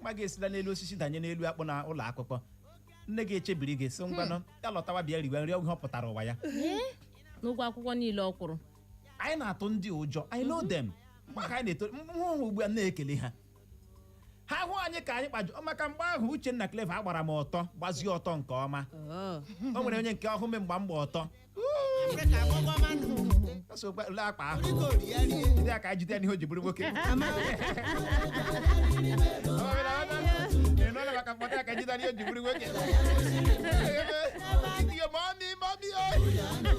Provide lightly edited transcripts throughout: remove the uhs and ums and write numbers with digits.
Nwa gị esila n'elu osisi danye n'elu akpụ na ụlọ akwụkwọ, nne gị echebiri gị, sị ngwanụ, ya lọtawa, bịa riwe nri. Ọgwụ ọ pụtara ụwa ya. Ee? N'ụgwọ akwụkwọ niile ọ kwụrụ. Anyị na-atụ ndị ụjọ. I know them. Mgbe ahụ anyị na-eto mhụ, ugbu a na-ekele ha, ha hụ anyị ka anyị kpajụ maka mgbe ahụ. Uchenna Clever, agbara m ọtọ, gbazie ọtọ nke ọma. Oh. O nwere onye nke ọhụụ me mgba mgba ọtọ. Ọsọ ule akpa ahụ ndị a ka anyị jide ya n'ihe o ji bụrụ nwoke. Ị nụọla maka mkpọta ya ka jide ya n'ihe o ji bụrụ nwoke? Ihe mummy, mummy, o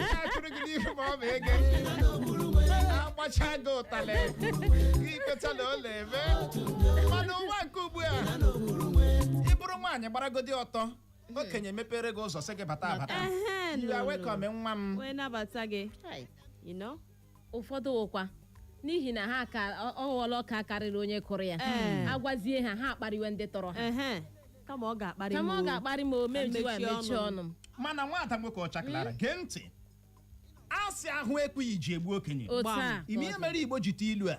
ya chụrụ gị n'ihu ma ọ bụ ego agbacha gị ụtalị gị kweta na ọ na-eme. Mana ụwa nke ugbu a, ị bụrụ nwaanyị gbaragodi ọtọ, okenye mepere gị ụzọ, sị gị bata abata. Ehe, You are no, welcome, nwa m. Wee nabata gị. You know? Ụfọdụ ụkwa n'ihi na ha ka ọ ghọọla ọka karịrị onye kụrụ ya. Ee. Agwazie ha, ha akparịwe ndị tọrọ ha. Ehe. Kama ọ ga-akparị Kama m ọ o. ga-akparị m, o mejiwa Mechie mechie ọnụ ọnụ m. Mana nwata nwoke ọcha Clara, gee ntị, asị ahụ ekweghị ji egbu okenye. Otu Gbam. a. Ime ihe mere Igbo ji tee ilu a,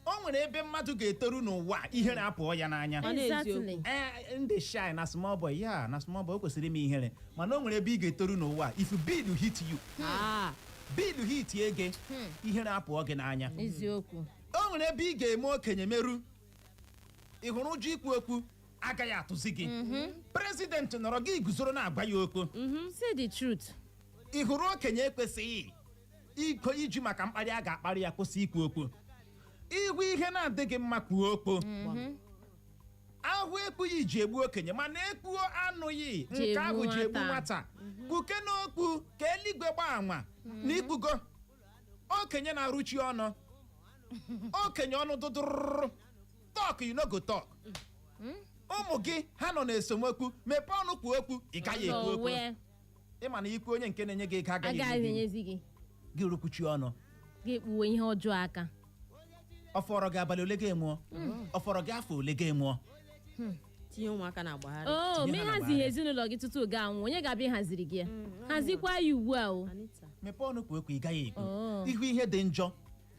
o nwere ebe mmadụ ga-etoru n'ụwa, ihere apụọ ya n'anya. Ọ na-eziokwu. Exactly. Ee, ndị shy na small boy ya, na small boy o kwesịrị ime ihere, mana o nwere ebe ị ga-etoru n'ụwa, if bill hit you, Ah. bill hit ege, ihere apụọ gị n'anya. Eziokwu. O nwere ebe ị ga-eme okenye meru, ị hụrụ, ụjọ ikwu okwu agaghị atụzi gị. President nọrọ gị guzoro na-agwa ya okwu. Say the truth. Ị hụrụ, okenye ekwesịghị iko iji maka mkparị a ga-akparị ya kwụsị ikwu okwu. Ihu ihe na-adịghị mma, kwuo okwu. Ahụ ekpughị ji egbu okenye, mana ekpuo anụghị ji nke ahụ egbu ji egbu nwata. Nwata kwuke n'okwu ka eluigwe gbaa ama na ikpugo okenye na-arụchi ọnụ, okenye ọnụ dụdụrụrụ. Talk, you no go talk. Ụmụ gị ha nọ n'esemokwu, mepee ọnụ kwuo okwu, ị gaghị ekwu okwu. Wee Ịma na ikwu, onye nke na-enye gị ego agaghị agaghị enye gị. enyezi gị. Gị rukwuchi ọnụ. Gị ekpuwe ihe ọjọọ aka. Ọ fọrọ gị abalị ole ga-enwụọ? Ọ fọrọ gị afọ ole ga-enwụọ? Tinye ụmụaka na agbagharị. O Tinye ma ha na ịhazighị gbagharị. ezinụlọ gị tutu gaa nwụọ, onye ga-abịa ịhaziri gị ya? Hazikwa ya ugbu a o. Anita. Mepee ọnụ kwuo okwu, ị gaghị ekwu. Oh. Ihu ihe dị njọ,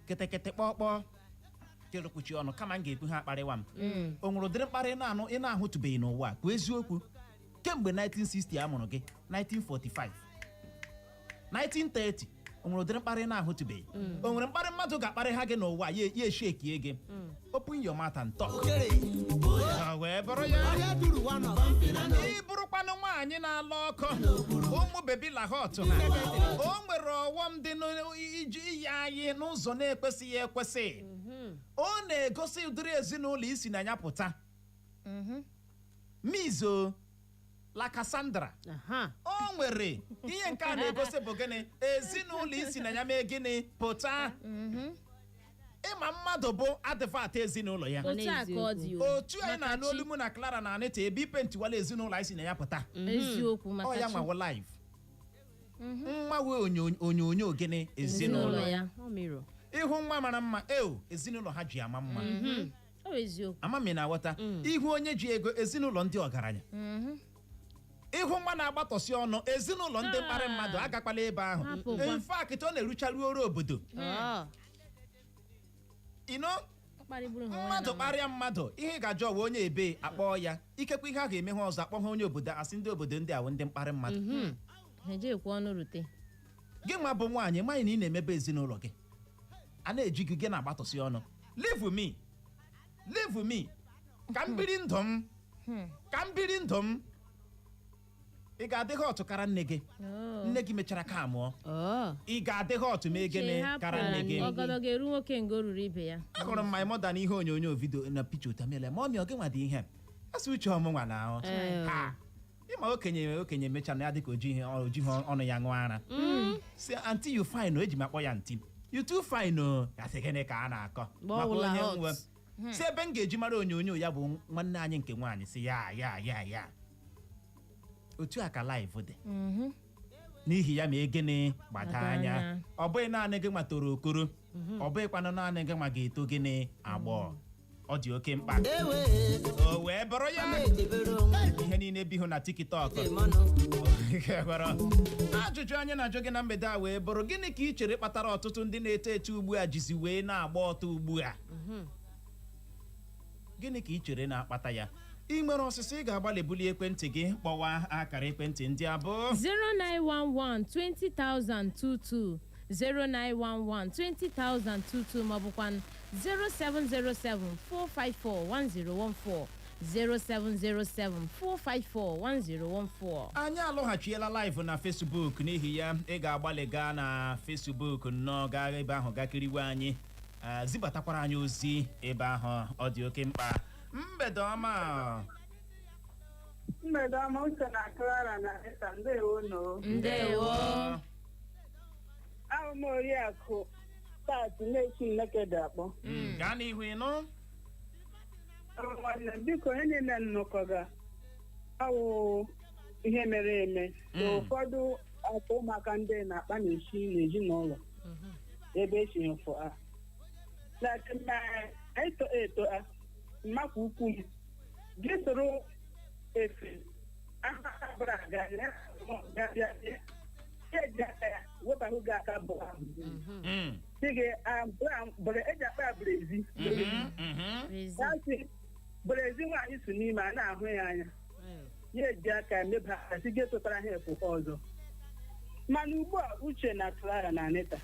kịtịkịtị, kpọkpọ, kerekwuchi ọnụ. Kama m ga-ekwu, ha akparịwa m. O nwere ụdịrị mkparị na-anụ ị na-ahụtụbeghị n'ụwa? Kwuo eziokwu. Kemgbe 1960 a mụrụ gị, 1945, 1930, o nwere ụdịrị mkparị na-ahụtụbeghị? O nwere mkparị mmadụ ga-akparị ha gị n'ụwa ya, ya eshekie gị? Open your mouth and talk. O wee bụrụ ya, ị bụrụkwanụ nwaanyị na-ala ọkụ, ụmụ baby lahot ha, o nwere ọghọm dị n'iji iyi anyị n'ụzọ na-ekwesịghị ekwesị. Ọ na-egosi ụdịrị ezinụlọ isi na ya pụta. Mizo la Cassandra. Aha. O nwere ihe nke a na-egosi bụ gịnị? Ezinụlọ isi na ya mee gịnị pụta. Ịma mmadụ bụ advat ezinụlọ ya. Otu a ka ọ dị o. Otu anyị na-anụ olu mụ na Clara na Anita, ebe ipentiwala ezinụlọ anyị si na ya pụta. Eziokwu. Ọ Maka ya chi. nwawo live nwa wee onyonyo gịnị? Ezinụlọ. Ezinụlọ ya. Ọ mirror. Ịhụ nwa mara mma, eo, ezinụlọ ha ji ama mma. Ọ bụ eziokwu. Ama m ị na-aghọta. Ihu onye ji ego, ezinụlọ ndị ọgaranya. Ịhụ nwa na-agbatọsị ọnụ, ezinụlọ ndị mkparị mmadụ. Agakwala ebe ahụ. Hapụkwa. In fact, ọ na-erucharu oru obodo. Oh. Ino. Ọ kparịgburu ha onwe ya Mmadụ na mmadụ. kparịa mmadụ, ihe ị ga-ajụ ọwa onye ebe akpọọ ya. Ikekwe ihe a ga-eme ha ọzọ, akpọ ha onye obodo, asị ndị obodo ndị awụ ndị mkparị mmadụ. Ha ejekwa ọnụ rute. Gị nwa bụ nwaanyị, maghị na ị na-emebe ezinụlọ gị, a na-eji gị, gị na-agbatọsị ọnụ. Leave me, leave me, ka m biri ndụ m, ka m biri ndụ m. Ị ga-adị hot kara nne gị? Oh. Nne gị mechara ka mụọ. Oh. Ị ga-adị hot ma egene Uche, hapụ. kara nne gị? Ọgọdọ ga-eru nwoke nga o ruru ibe ya. Ahụrụ m my mother na ihe onyonyo video na picture utamele. Mummy, ọ gị nwa dị ihe a sị uche ọmụnwa na ahụ Ee. ha. Ịma okenye, okenye mechara na ya dịka oji ihe oji ihe ọnụ ya ṅụọ ara. Si, "Aunty, you fine o." Eji m akpọ ya aunty. "You too fine o." Ya sị, "Gịnị ka a na-akọ?" Mgbe ọ Makwa wụla onye hot. nwe si ebe m ga-eji mara onyonyo ya bụ nwanne anyị nke nwaanyị si ya ya ya ya. Otu a ka live dị. N'ihi ya, ma gịnị, gbata Gbata anya. anya. Ọ bụghị naanị gị nwa toro okoro, ọ bụghịkwanụ naanị gị nwa ga-eto gịnị agbọọ. Ọ dị oke mkpa. O wee bụrụ ya, ihe niile bihu na TikTok gwara ajụjụ anyị na-ajụ gị na mgbede a wee bụrụ: gịnị ka ị chere kpatara ọtụtụ ndị na-eto eto ugbu a jizi wee na-agba ọtọ ugbu a? Gịnị ka ị chere na-akpata ya? Ị nwere ọsịsọ, ị ga-agbalị bulie ekwentị gị kpọwa akara ekwentị ndị abụọ: 0911 20022, 0911 20022, maọbụkwa 0707 454 1014, 0707 454 1014. Anyị alọghachiela live na Facebook. N'ihi ya, ị ga-agbalị gaa na Facebook nnọọ, gaa ebe ahụ gakiriwe anyị, zibatakwara anyị ozi ebe ahụ. Ọ dị oke mkpa. Mgbede ọma. Mgbede ọma, Uche na Clara na Rita, ndewo no. Ndewo. Ahụ m oriakụ Tat na-esi nnekede akpọ. Gaa n'ihu, ịnụ. Nwanne m, biko, ihe niile nnọkọga awụ ihe mere eme na ụfọdụ akpa ụmụaka ndị na-akpa na-esi n'ezinụlọ ebe esi mfụ a like ma eto eto a mmakwa ukwu m gị soro efe aha aga ya bịa bịa bịa ya eji aka ya wepahụ gị aka bụ ahụ sị gị bụrụ eji akpa ya brezi. Brezi. Ya sị brezi nwaanyị si n'ime a na-ahụ ya anya, ya eji aka meba sị gị tụtara ha efu ọzọ. Mana ugbu a, Uche na Clara na Anita,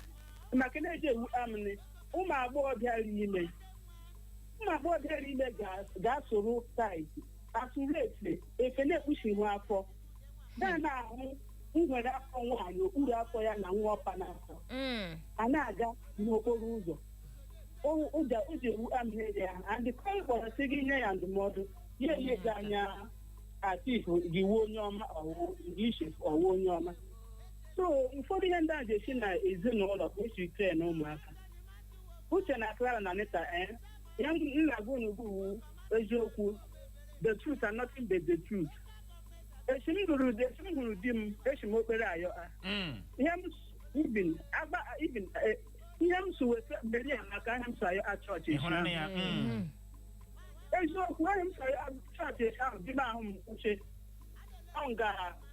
maka na-eji ewu amịnị ụmụ agbọghọbịa ri ime, ụmụ agbọghọbịa ri ime ga-asụrụ tight, asụrụ efe efe na-ekpuchighị afọ na na-ahụ ngwere afọ nwaanyị okpuru afọ ya na nwa ọpa n'afọ a na-aga n'okporo ụzọ. Ụja ụjọ ewu amịrị ya and kọ kpọrọ sị gị nye ya ndụmọdụ, ya enye gị anya atif gị wuo onye ọma ọwụ gị iche ọwụ onye ọma. So ụfọdụ ihe ndị a ga-esi na ezinụlọ ka esi train ụmụaka. Uche na Clara na Anita, ya nna gị unu bụ eziokwu, the truth and nothing but the truth. Esi m hụrụ esi m hụrụ di m, esi m okpere ayọ a ihe m ibin agba ibin ihe m so weta meri ya maka ihe m so ayọ a chọọchị esi Ịhụnanya ahụ. ya. Eziokwu, ihe m so ayọ a chọọchị esi ahụ, di m ahụ m kwuche ọ nga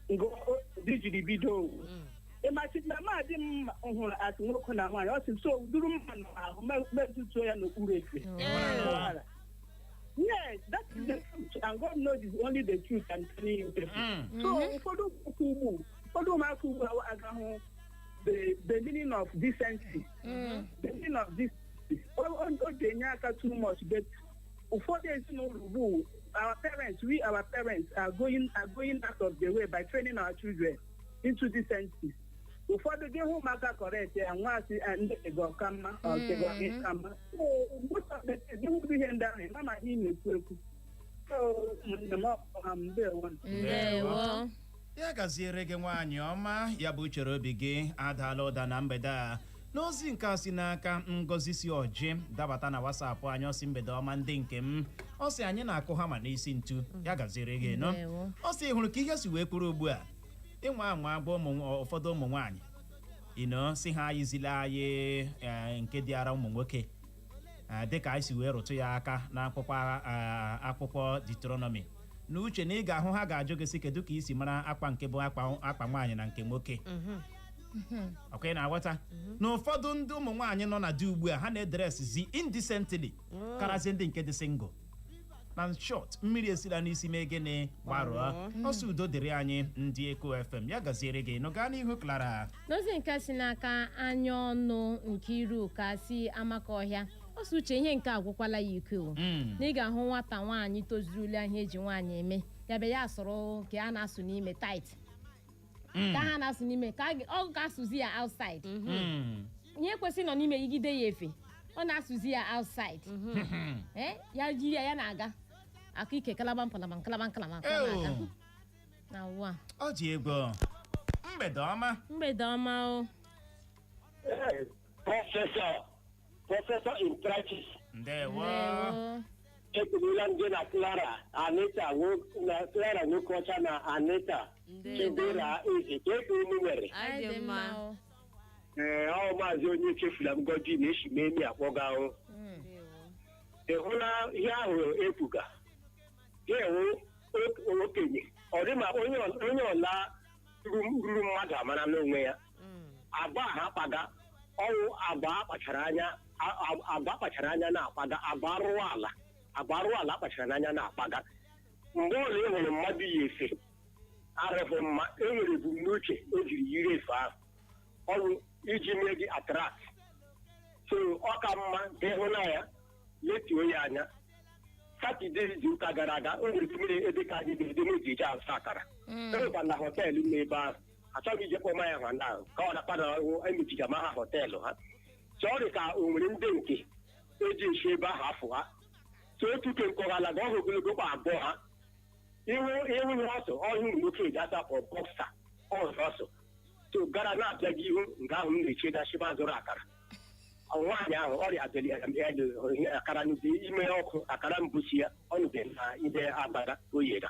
nga di jiri bido ịmachi na maadị m hụrụ atụ nwoke na nwaanyị, ọ sị so duru mma nọ ahụ metutuo ya n'okpuru efe. Ịhụnanya. Yes, that is the truth, and God knows it's only the truth I'm telling you people. So ụfọdụ ụmụaka ugbu ụfọdụ ụmụaka ugbu a agahụ the meaning of decency. The meaning of decency. O ga-enye aka too much, but ụfọdụ ezinụlọ ugbu, our parents, we our parents are going out of the way by training our children into decency. Ụfọdụ gị hụ ụmụaka correct ya nwa asị, "Ah, ndị gị ọka mma ọ nke gị ọka mma." So most of the things, ịhụ ihe ndị ahụ, ịma ma ihe ị na-ekwu ekwu. So ụmụnne m, ọ ha m, ndewo. Ndewo. Ya gaziere gị, nwaanyị ọma. Ya bụ uchere obi gị adaala ụda na mgbede a. N'ozi nke a si n'aka Ngozi si ọjị dabata na WhatsApp anyị, ọsị, "Mgbede ọma, ndị nke m." Ọ sị anyị na-akụ hama n'isi ntu. Ya gaziere gị nọ. Ndewo. Ọ sị hụrụ ka ihe si wee kwuru ugbu a, ịnwa anwa agwa ụmụ ụfọdụ ụmụ nwaanyị ino si ha ayizila anyị nke dị ara ụmụ nwoke, dịka anyị si wee rụtụ ya aka n'akwụkwọ akwụkwọ Deuteronomy na uche na ị ga-ahụ ha ga-ajụ gị sị, kedu ka ị si mara akwa nke bụ akpa akpa nwaanyị na nke nwoke? Ọkwa ị na-aghọta na ụfọdụ ndị ụmụ nwaanyị nọ na di ugbu a, ha na-edress indecently karazie ndị nke dị single. Na short, mmiri esila n'isi mee gịnị? Gbarụọ ọsọ. Udo dịrị anyị, ndị Eko FM. Ya gaziere gị nụ. Gaa n'ihu, Clara. N'ozi nke si n'aka anya ọnụ nke iru ka si amaka ọhịa, ọ sị, "Uche, ihe nke agwụkwala ya ike o." Na ị ga-ahụ nwata nwaanyị tozurula ihe eji nwaanyị eme, ya bịa ya sọrọ nke a na-asụ n'ime tight, ka ha na-asụ n'ime ka ọ ga-asụzi ya outside. Ihe kwesịrị nọ n'ime yigide ya efe, ọ na-asụzi ya outside. Ya jiri ya, ya na-aga akụ ike kalaba mpalaba nkalaba nkalaba nkalaba aga. Eo, na ụwa. Ọ dị egwu. Mgbede ọma. Mgbede ọma o. Professor, professor in practice. Ndewo. Ndewo. Ekelela m gị na Clara, Anita na Clara Nwokocha na Anita. Ndewo. Chidera Eze, ka eke unu mere? Anyị dị mma. O. Ee, ọ maazị onye echefula m gọdi na-esi m emi akpọga ahụ. Ndewo. Ị hụla ihe ahụ ekwuga ga-enwe okenye ọ dị ma onye onye ọla ruru mmadụ amara n'onwe ya. Agba ha kpaga ọwụ agba akpachara anya, agba akpachara anya na-akpaga agba arụrụ ala. Agwa arụ ala kpachara n'anya na-akpaga. Mgbe ọla ị hụrụ mmadụ yi efe arịfụ mma, e nwere ebumnuche o jiri yiri efe ahụ, ọrụ iji mee gị attract. So ọ ka mma ka ịhụ na ya letuo ya anya. Saturday izuụka gara aga, o nwere mmiri ebe ka anyị ga-edo m ji eje azụ akara. Enwekwa na hotel nọ ebe ahụ, achọghị ije kpọma ya hụ na ka ọ na-akpa na emechiga ma ha hotel ha. So ọ dị ka o nwere ndị nke eji esi ebe ahụ afụ ha. So otu ke nkọgala ga ọhụ ogologo kwa abụọ ha ihu ihu ihe ọsọ ọhịa ụmụ nwoke eji asa kpọ boxer ọzọ ọsọ. So gara na-abịa gị ihu nga ahụ m na-eche dashiba zụrụ akara. Nwaanyị ahụ ọrịa dịrị ya, akara n'ụdị ime ọkụ akara mbusi ya ọnụbe na ime agbara oyera.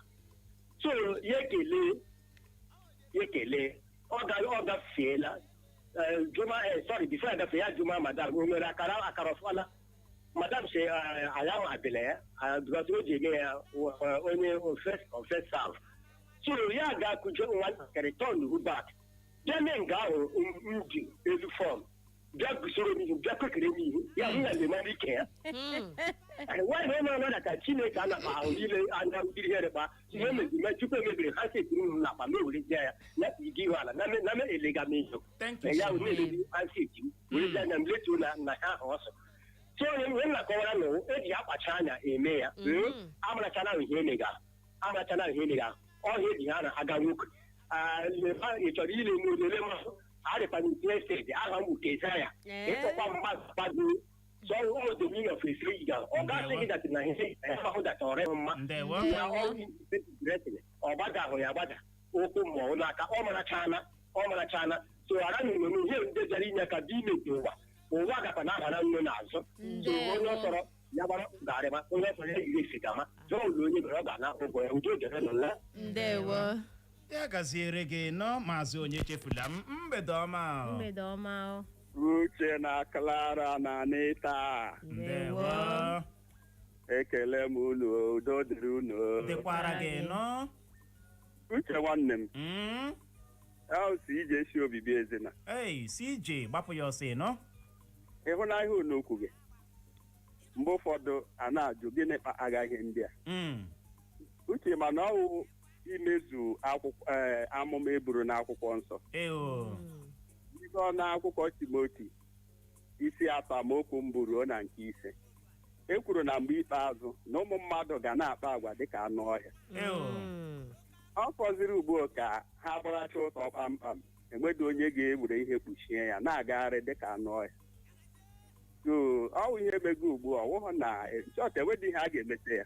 So ya ekele, ya ekele, ọ gafeela. Juma, sorry, before agafe ya, juma madam o nwere akara akara ọfụala. Madam si ala ahụ abịala ya because o ji eme ya onye first on first serve. So ya ga-akụje nwatakịrị turn back, bịa mee nga ahụ m ji elu form, bịa gusoro m ihu, bịa kwekere m ihu ya hụ ya lemara ike ya. Nwaanyị onye ọnọ ka Chineke anakpa ahụ niile anya mmiri here kpa ihe meziri me Chukwu emebiri ha setiri m n'akpa ma ewerezie ya ya iga ihu ala na me elega m ihu. Thank you ya so much. na-elezi anseti m werezie anya m letuo na ha ahụ ọsọ. So onye ihe m na-akọwara na eji akpacha anya eme ya, amarachana ihe emega, amarachana ihe emega ọhịa eji ha na-aga nwoke. Leba ị chọrọ ile m olele m arịkwana interested. Aha m bụ Kezaya. Ịkpọkwa mmadụ gbado so all the meaning of a free girl. Ọ gasị gị that na ihe ahụ that ọrẹ mma. Ndewo. Ya ọ gbada ahụ ya gbada ụkwụ ma ọ n'aka ọ marachana, ọ marachana. So ara na omume ihe ndị bịara inye aka dị imebi ụwa, ụwa gakwa na ahara nne n'azụ. So onye ọ sọrọ ya gbara garịma, onye ọ sọrọ ya yiri efe gama jụọ ụlọ onye mere ọ ga-ana ụgwọ ya. Udo dere nọ. Ndewo. Ya gaziere gị nọ, Maazị Onye Chefula m. Mgbede ọma o. Mgbede ọma o. Uche na Clara na Anita. Ndewo. Ekele m unu, udo dịrị unu. Dịkwara gị nọ. Uche nwanne m, si ije si obibi ezina. Ei, CJ, gbapụ ya ọsọ nọ. Ịhụnanya unu okwu gị mgbe ụfọdụ a na-ajụ gịnị kpa ihe ndị a. Uche, mana ọwụ imezu akwụkwọ amụma eburu n'akwụkwọ nsọ. Eo. Ịgụọ n'akwụkwọ Timoti isi 3 amaokwu 1 ruo na nke 5, e kwuru na mgbe ikpeazụ na ụmụ mmadụ ga na-akpa agwa dịka anụ ọhịa. Eo. Ọ fọziri ugbu a ka ha gbaracha ụtọ kpamkpam, enweghị onye ga-ewere ihe kpuchie ya na-agagharị dịka anụ ọhịa. So ọ wụ ihe mego ugbu a, ọwụghụ na chọọchị enweghị ihe a ga-emete ya.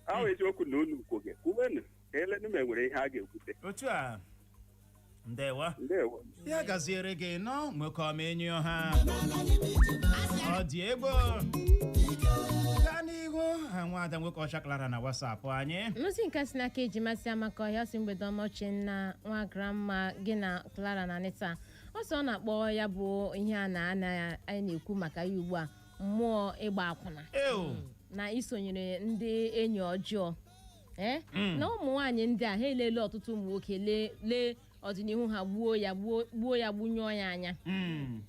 Ọ wụ eziokwu na unu kwuge kwuwenụ ka elenu ma enwere ihe a ga-ekwute. Otu a, ndewo. Ndewo. Ya gaziere gị nọ, nwoke ọma, enyi ọha. Ọ dị egbo. Gaa n'ihu ha, nwaada nwoke ọcha Clara, na WhatsApp anyị. N'ozi nke si n'aka Ejimasị Amaka Ọhịa, si mgbede ọma Uchenna nwa grandma gị na Clara na Anita. Ọ sị ọ na-akpọ ya bụ ihe a na ana anyị na-ekwu maka ya ugbu a, mmụọ ịgba akwụna Eo. na isonyere ndị enyi ọjọọ ee na ụmụ nwaanyị ndị a ha elele ọtụtụ ụmụ nwoke lee lee ọdịnihu ha, gbuo ya, gbuo gbuo ya, gbunyụọ ya anya.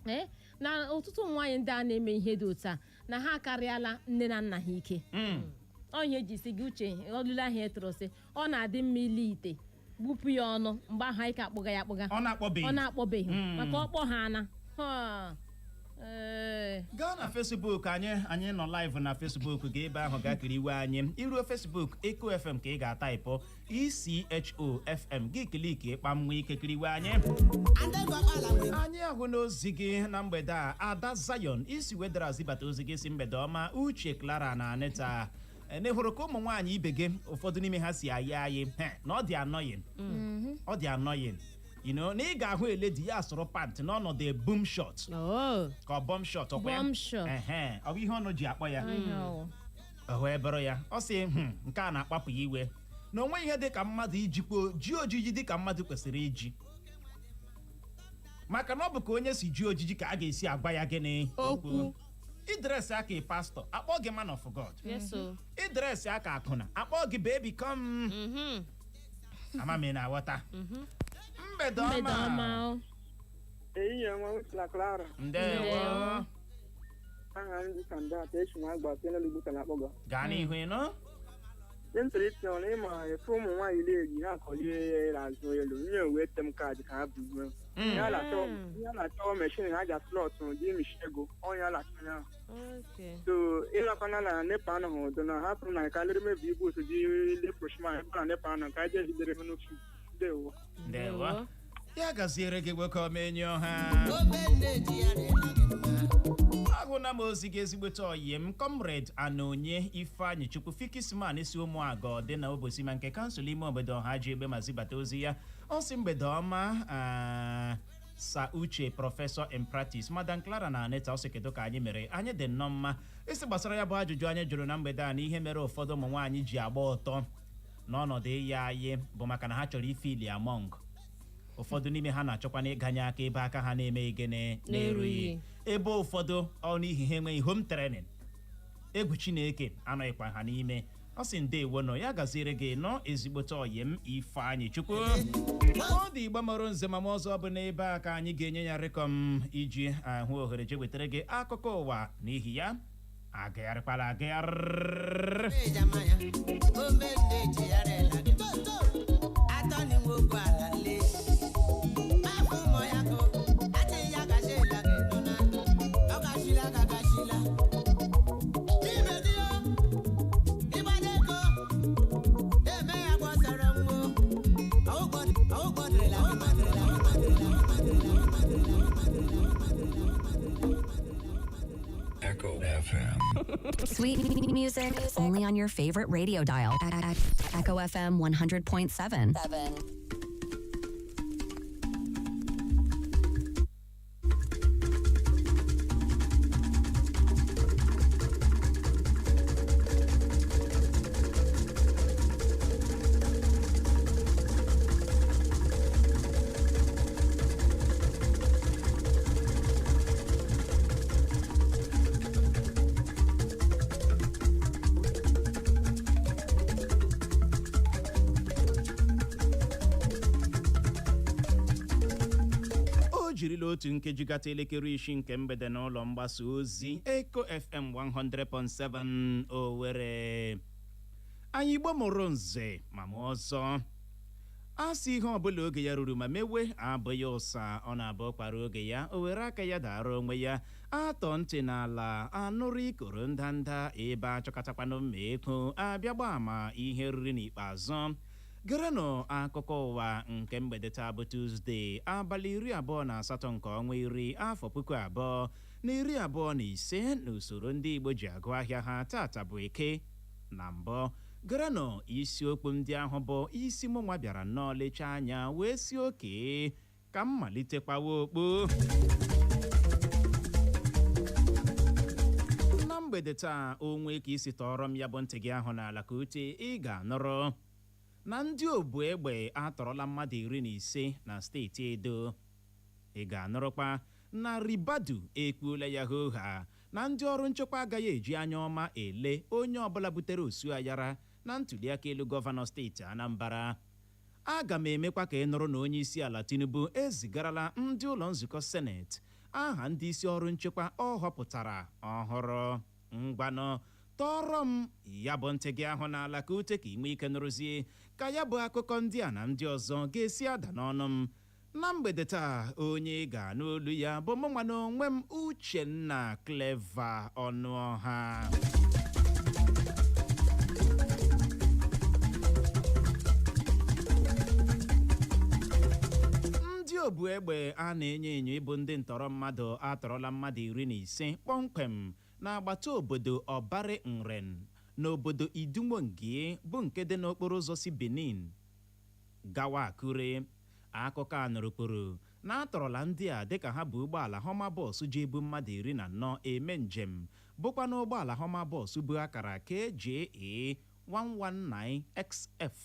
Ee, na ọtụtụ ụmụ nwaanyị ndị a na-eme ihe dị otu a na ha akarịala nne na nna ha ike. Ọ ihe eji si gị uche olulu ahụ etụrụ sị ọ na-adị mma ile ite gbupụ ya ọnụ mgbe ahụ anyị ka akpụga ya akpụga. Ọ na-akpọbeghị. Ọ na-akpọbeghị maka ọkpọ ha ana. Ha. Ee. Gaa na Facebook anyị, anyị nọ live na Facebook. Ga ebe ahụ gaa kiriwe anyị. Iruo Facebook, Eco FM ka ị ga-ataịpụ, ECHO FM, gị click ịkpa nwa ike kiriwe anyị. Anyị ahụ n'ozi gị na mgbede a. Ada Zion isi wedara zibata ozi gị, si mgbede ọma Uche, Clara na Anita. Na hụrụ ka ụmụ nwaanyị ibe gị ụfọdụ n'ime ha si ayị ayị. He, na ọ dị annoying, ọ dị annoying na ị ga-ahụ eledi ya sụrụ pant n'ọnọdụ boom shot Oh. ka ọ bomb shot ọkwa ya? Bomb shot. Ehe, ọ bụ ihe ọnụ ji akpọ ya. Ihe ọwụ. O wee bụrụ ya, ọ sị, nke a na-akpapụ ya iwe na onwe ihe dị ka mmadụ ijikwa ji ojiji dị ka mmadụ kwesịrị iji, maka na ọ bụ ka onye si ji ojiji ka a ga-esi agwa ya gịnị? Okwu. Ị dress aka ị pastor, akpọ gị man of God. Yes o. Ị dress aka akwụna, akpọ gị baby come. Ama m ị na-aghọta. Mgbede Mgbede ọma ọma. o. Ehihie ọma, Uche na Clara. Ndewo. Ndewo. Aha m dị Sandat, esi m agba site n'Ugwu na akpọgọ. Gaa n'ihu, ịnụ. Ihe m chọrọ itinye ọnụ, ịma efe ụmụ nwaanyị na-eyi ha akọlie n'azụ elu nye uwe tem kaadị ka ha buruo. Ihe a na-achọ machine ha ji slọt dị mishi ego ọnya a na-achọ ya. Okay. So ịlakwana na NEPA anọghị ụdọ na hapụrụ na ka lere mebi ibu otu ji leproshma ebe na NEPA anọ ka eje jidere m n'ofu. Ndewo. Ndewo. Ya gaziere gị, nwoke ọma, enyi ọha. Ahụna m ozi gị, ezigbote oyi m, Comrade Anonye Ifeanyị Chukwu Fikisman, si Ụmụagọ dị na Obosima nke kansụl ime obodo ọha ji egbe ma zibata ozi ya. Ọ sị, mgbede ọma, Sir Uche, Professor in Practice, Madam Clara na Aneta. Ọ sị, kedu ka anyị mere? Anyị dị nnọọ mma. Isi gbasara ya bụ ajụjụ anyị jụrụ na mgbede a na ihe mere ụfọdụ ụmụ nwaanyị ji agba ọtọ n'ọnọdụ ịya anyị bụ maka na ha chọrọ i feel among. Ụfọdụ n'ime ha na-achọkwa na ịganye aka ebe aka ha na-eme gịnị? Na-erughị. Ebe ụfọdụ ọ n'ihi ha enweghị home training, egwu Chineke anọghịkwa ha n'ime. Ọ sị ndewo nọ, ya gaziere gị nọ, ezigbote ọyị m Ifeanyị Chukwu. Ọ dị Igbo mụrụ nze ma m ọzọ, bụ n'ebe a ka anyị ga-enye ya rịkọm iji ahụ ohere je wetara gị akụkọ ụwa. N'ihi ya, agagharịkwala agagharị. Echo FM. Sweet music only on your favorite radio dial. Echo FM 100.7. O jirila otu nkeji gata elekere 6 nke mgbede n'ụlọ mgbasa ozi Eco FM 100.7 Owerri. Anyị Igbo mụrụ nze ma mụ ọzọ, a sị ihe ọbụla oge ya ruru ma mewe abụghị ụsa. Ọ na-abụ kwara oge ya, o were aka ya dara onwe ya. Atọ ntị n'ala anụrụ ikoro ndanda ebe achọkọtakwanụ mma ego abịa gba ama ihe riri. N'ikpeazụ, gerenụ akụkọ ụwa nke mgbede taa bụ Tuzdee, abalị 28 nke ọnwa 10, afọ 2025, n'usoro ndị Igbo ji agụ ahịa ha. Tata bụ Eke. Na mbụ, gerenụ isiokwu ndị ahụ bụ isi mụnwa bịara nnọọ lechaa anya wee si oke ka m malitekwawa okpo na mgbede taa. Onwe ka isi tọọrọ m ya bụ ntị gị ahụ n'ala ka ute, ị ga-anụrụ na ndị obu egbe atọrọla mmadụ 15 na steeti Edo. Ị ga-anụrụkwa na Ribadu ekwuola ya hoha na ndị ọrụ nchekwa agaghị eji anya ọma ele onye ọbụla butere osu ayara na ntụliaka elu gọvanọ steeti Anambra. Aga m emekwa ka ị nụrụ na onye isi ala Tinubu ezigarala ndị ụlọ nzukọ Seneti aha ndị isi ọrụ nchekwa ọ họpụtara ọhụrụ. Ngwanụ, tọrọ m ya bụ ntị gị ahụ n'ala ka ute, ka ị nwee ike nụrụzie ka ya bụ akụkọ ndị a na ndị ọzọ ga-esi ada n'ọnụ m na mgbede taa. Onye ị ga-anụ olu ya bụ mụnwa na onwe m, Uchenna Clever Ọnụọha. Ndị obu egbe a na-enyo enyo ịbụ ndị ntọrọ mmadụ atọrọla mmadụ 15 kpọmkwem n'agbata obodo Ọbarị Nren n'obodo Idumwongie, bụ nke dị n'okporo ụzọ si Benin gawa Akure. Akụkọ a nụrụ kwuru na atọrọla ndị a dịka ha bụ ụgbọala Hummer bus ji ebu mmadụ 14 eme njem, bụkwa na ụgbọala Hummer bus bụ akara KJA 119XF.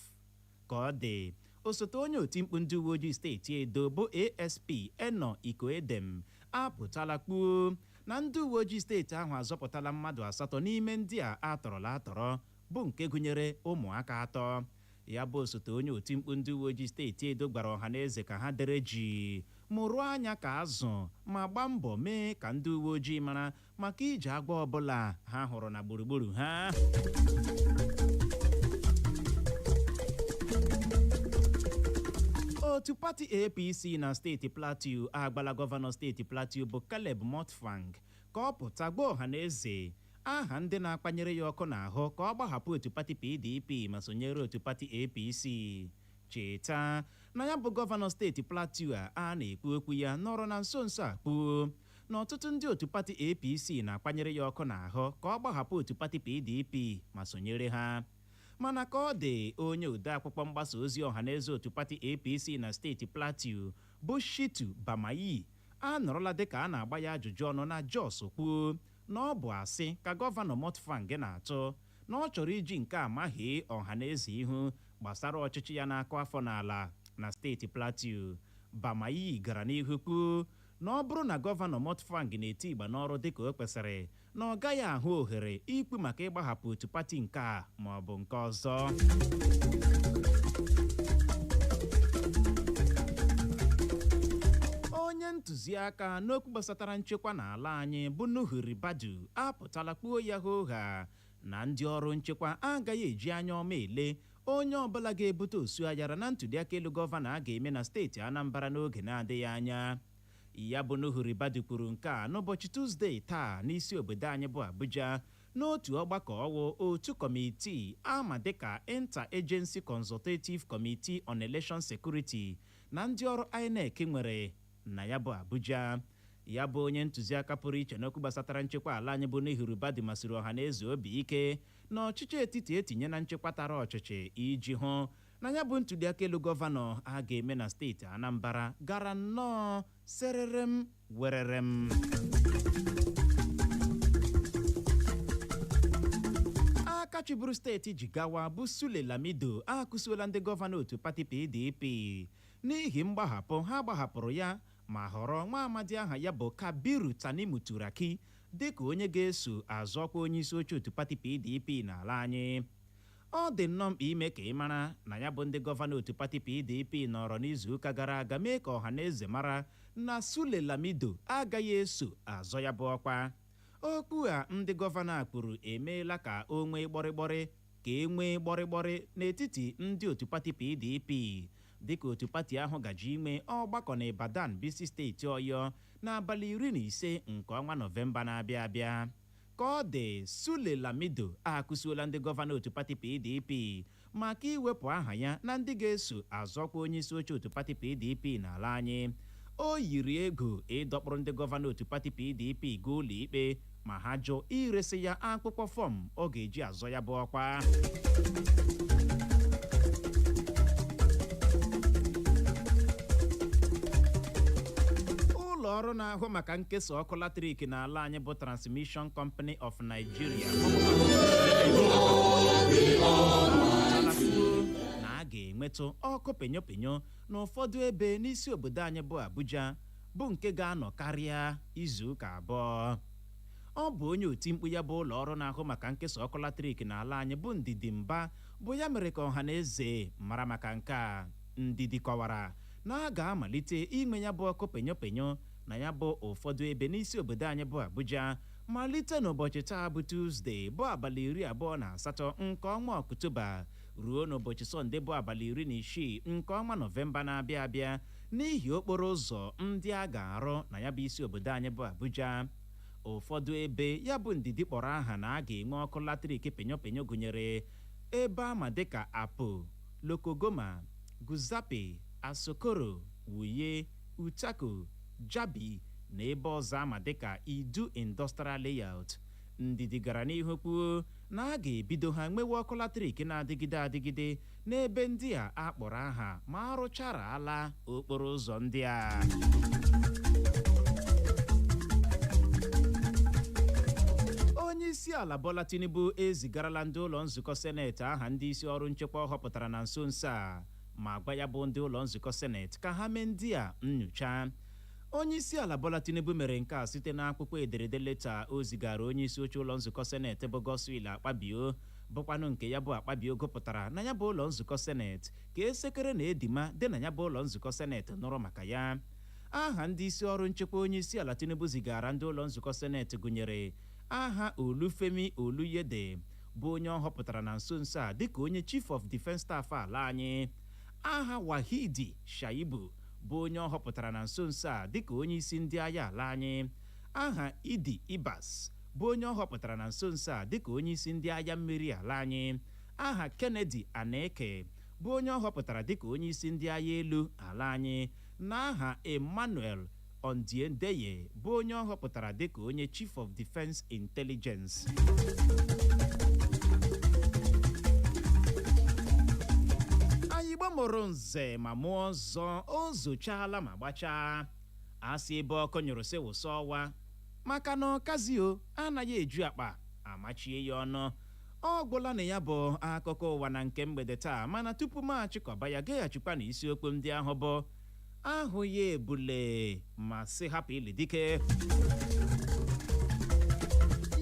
Ka ọ dị, osote onye otimkpu ndị uwe ojii steeti Edo bụ ASP Eno Ikoedem apụtala kpuo na ndị uwe ojii steeti ahụ azọpụtala mmadụ asatọ n'ime ndị a atọrọla atọrọ, bụ nke gụnyere ụmụaka atọ. Ya bụ osote onye otimkpu ndị uwe ojii steeti Edo gwara ọha na eze ka ha dere ji mụrụ anya ka azụ ma gbaa mbọ mee ka ndị uwe ojii mara maka iji agwa ọbụla ha hụrụ na gburugburu ha. Otu pati APC na steeti Plateau agbala gọvanọ steeti Plateau bụ Caleb Mutfwang ka ọ pụta gwa ọha na eze aha ndị na-akpanyere ya ọkụ n'ahụ ka ọ gbahapụ otu pati PDP ma sonyere otu pati APC. Cheta na ya bụ gọvanọ steeti Plateau a na-ekwu okwu ya nọrọ na nso nso a kpuo na ọtụtụ ndị otu pati APC na-akwanyere ya ọkụ n'ahụ ka ọ gbahapụ otu pati PDP ma sonyere ha. Mana ka ọ dị, onye odeakwụkwọ mgbasa ozi ọhaneze otu pati APC na steeti Plateau bụ Shitu Bamayi anọrọla dịka a na-agba ya ajụjụ ọnụ na Jos kwuo na ọ bụ asị ka gọvanọ Mutfwang na-atụ na ọ chọrọ iji nke a mahie ọhaneze ihu gbasara ọchịchị ya na-akụ afọ n'ala na steeti Plateau. Bamayi gara n'ihu kwuo na ọ bụrụ na gọvanọ Mutfwang na-eti ịgba n'ọrụ dịka o kwesịrị, na ọ gaghị ahụ ohere ikwu maka ịgbahapụ otu pati nke a ma ọ bụ nke ọzọ. Onye ntụziaka n'okwu gbasatara nchekwa n'ala anyị bụ Nuhu Ribadu apụtala kpuo ya hooha na ndị ọrụ nchekwa agaghị eji anya ọma ele onye ọbụla ga-ebute osu ayara na ntụliaka elu gọvanọ a ga-eme na steeti Anambra n'oge na-adịghị anya. Ya bụ Nuhu Ribadu kwuru nke a n'ụbọchị Tuzdee taa n'isi obodo anyị bụ Abuja, n'otu ọgbakọ ọwụ otu kọmitii ama dịka Inter-Agency Consultative Committee on Election Security na ndị ọrụ INEC nwere na ya bụ Abuja. Ya bụ onye ntụziaka pụrụ iche n'okwu gbasatara nchekwa ala anyị bụ Nuhu Ribadu masịrị ọha na eze obi ike na ọchịchị etiti etinye na nchekwa tara ọchịchị iji hụ na ya bụ ntụliaka elu gọvanọ a ga-eme na steeti Anambra gara nnọọ sererem wererem. Aka chịburu steeti Jigawa bụ Sule Lamido akụsuola ndị gọvanọ otu pati PDP n'ihi mgbahapụ ha gbahapụrụ ya ma họrọ nwa amadi aha ya bụ Kabiru Tanimu Turaki dịka onye ga-eso azọkwa onye isi oche otu pati PDP n'ala anyị. Ọ dị nnọọ mkpa ime ka ị mara na ya bụ ndị gọvanọ otu pati PDP nọrọ n'izuụka gara aga mee ka ọha na eze mara na Sule Lamido agaghị eso azọ ya bụ ọkwa. Okwu a ndị gọvanọ a kwuru emeela ka o nwee gbọrịgbọrị ka e nwee gbọrịgbọrị n'etiti ndị otu pati PDP, dịka otu pati ahụ gaji ime ọgbakọ na Ibadan bisi steeti Ọyọ n'abalị 15 nke ọnwa Nọvemba na-abịa abịa. Ka ọ dị, Sule Lamido akụsuola ndị gọvanọ otu pati PDP maka iwepụ aha ya na ndị ga-eso azọkwa onye isi oche otu pati PDP n'ala anyị. O yiri egwu ịdọkpụrụ ndị gọvanọ otu pati PDP gaa ụlọ ikpe ma ha jụ iresi ya akwụkwọ fọm ọ ga-eji azọ ya bụ ọkwa. Ụlọ ọrụ na-ahụ maka nkesa ọkụ latrik n'ala anyị bụ Transmission Company of Nigeria na a ga-enwetụ ọkụ penyo-penyo n'ụfọdụ ebe n'isi obodo anyị bụ Abuja, bụ nke ga-anọ karịa izuụka 2. Ọ bụ onye otimkpu ya bụ ụlọ ọrụ na-ahụ maka nkesa ọkụ latrik n'ala anyị bụ Ndidi Mba bụ ya mere ka ọha na eze mara maka nke a. Ndidi kọwara na a ga-amalite inwe ya bụ ọkụ penyo-penyo na ya bụ ụfọdụ ebe n'isi obodo anyị bụ Abuja malite n'ụbọchị taa bụ Tuzdee bụ abalị 28 nke ọnwa Ọktoba ruo n'ụbọchị Sọnde bụ abalị 16 nke ọnwa Nọvemba na-abịa abịa, n'ihi okporo ụzọ ndị a ga-arụ na ya bụ isi obodo anyị bụ Abuja. Ụfọdụ ebe ya bụ Ndidi kpọrọ aha na a ga-enwe ọkụ latrik penyo-penyo gụnyere ebe ama dịka Apo, Lokogoma, Guzape, Asokoro, Wuye, Utako, Jabi na ebe ọzọ ama dịka Idu Industrial Layout. Ndidi gara n'ihu kwuo na a ga-ebido ha nwewe ọkụ latrik na-adịgide adịgide n'ebe ndị a akpọrọ aha ma arụchara ala okporo ụzọ ndị a. Onye isi ala Bola Tinubu ezigarala ndị ụlọ nzukọ seneti aha ndị isi ọrụ nchekwa ọ họpụtara na nso nso a ma gwa ya bụ ndị ụlọ nzukọ seneti ka ha mee ndị a nnyocha. Onye isi ala Bola Tinubu mere nke a site n'akwụkwọ ederede leta o zigara onye isi oche ụlọ nzukọ seneti bụ Godswill Akpabio. Bụkwanụ nke ya bụ Akpabio gụpụtara na ya bụ ụlọ nzukọ Seneti ka esekere na edima dị na ya bụ ụlọ nzukọ Seneti nụrụ maka ya. Aha ndị isi ọrụ nchekwa onye isi ala Tinubu zigara ndị ụlọ nzukọ Seneti gụnyere aha Olufemi Oluyede, bụ onye ọ họpụtara na nso nso a dịka onye Chief of Defence Staff ala anyị, aha Wahidi Shaibu, bụ onye ọ họpụtara na nso nso a dịka onye isi ndị agha ala anyị, aha Idi Ibas, bụ onye ọ họpụtara na nso nso a dịka onye isi ndị agha mmiri ala anyị, aha Kennedy Aneke, bụ onye ọ họpụtara dịka onye isi ndị agha elu ala anyị, na aha Emmanuel Ondiendeye, bụ onye ọ họpụtara dịka onye Chief of Defence Intelligence. Anyị Igbo mụrụ nze ma mụọ ọzọ, o zochaala ma gbachaa. Asị ebe ọkụ nyụrụ sị wụsa ọwa, maka na ọkazio anaghị eju akpa amachie ya ọnụ. Ọ gwụla na ya bụ akụkọ ụwa na nke mgbede taa, mana tupu m achịkọba ya, gaghachikwa na isiokwu ndị ahụ bụ ahụ ya ebule ma sị hapụ ili dike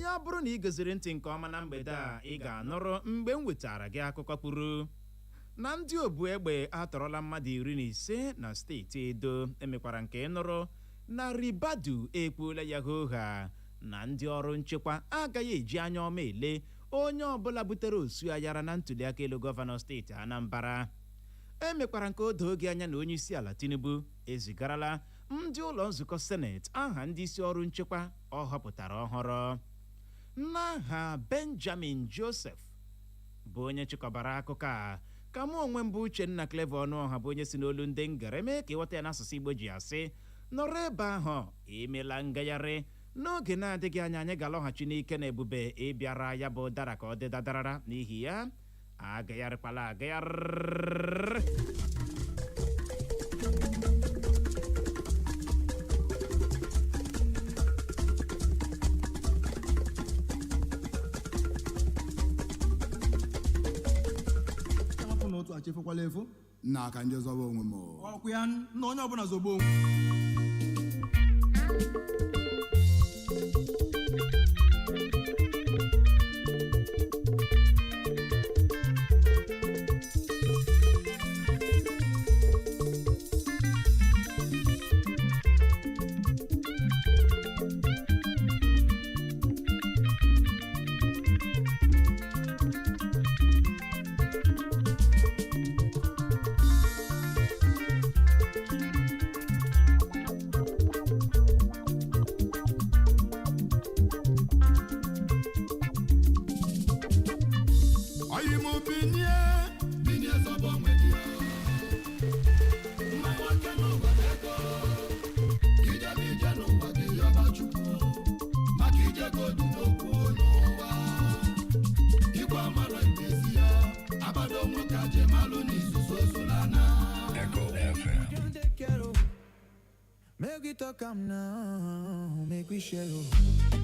ya. Bụrụ na ị goziri ntị nke ọma na mgbede a, ị ga-anụrụ mgbe m wetara gị akụkọ kwuru na ndị obu egbe atọrọla mmadụ 15 na steeti Edo. Emekwara nke nụrụ na Ribadu ekwuola ya hoha na ndị ọrụ nchekwa agaghị eji anya ọma ele onye ọbụla butere osu ayara na ntuliaka elu gọvanọ steeti Anambra. Emekwara nke o doo gị anya na onye isi ala Tinubu ezigarala ndị ụlọ nzukọ Seneti aha ndị isi ọrụ nchekwa ọ họpụtara ọhụrụ. N'aha Benjamin Joseph, bụ onye chịkọbara akụkọ a, ka mụ onwe mbụ Uchenna Clever Ọnụọha, bụ onye si n'olu ndị ngere mee ka ịghọta ya n'asụsụ Igbo, ji asị nọrọ ebe ahụ, emela ngagharị. N'oge na-adịghị anya, anyị ga-alọghachi n'ike na ebube ịbịara ya bụ dara ka ọ dị dadarara. N'ihi ya, agagharịkwala agagharị. Amapụ na otu achefukwala efu. Nna, aka ndị zọba onwe m o. Ọkwụ ya na onye ọbụla zọgbo onwe. Oyi m binye binye zọba onwe gị o. Mma nwoke n'ụwa bụ ego. Ijebe ije n'ụwa gị yọba Chukwu maka ije godu n'okwu n'ụwa. Igwe amara ibezi ya abado nwoke ajemalụ n'izuzu ozulana. Echo FM. Make we talk am now, make we share. Oh.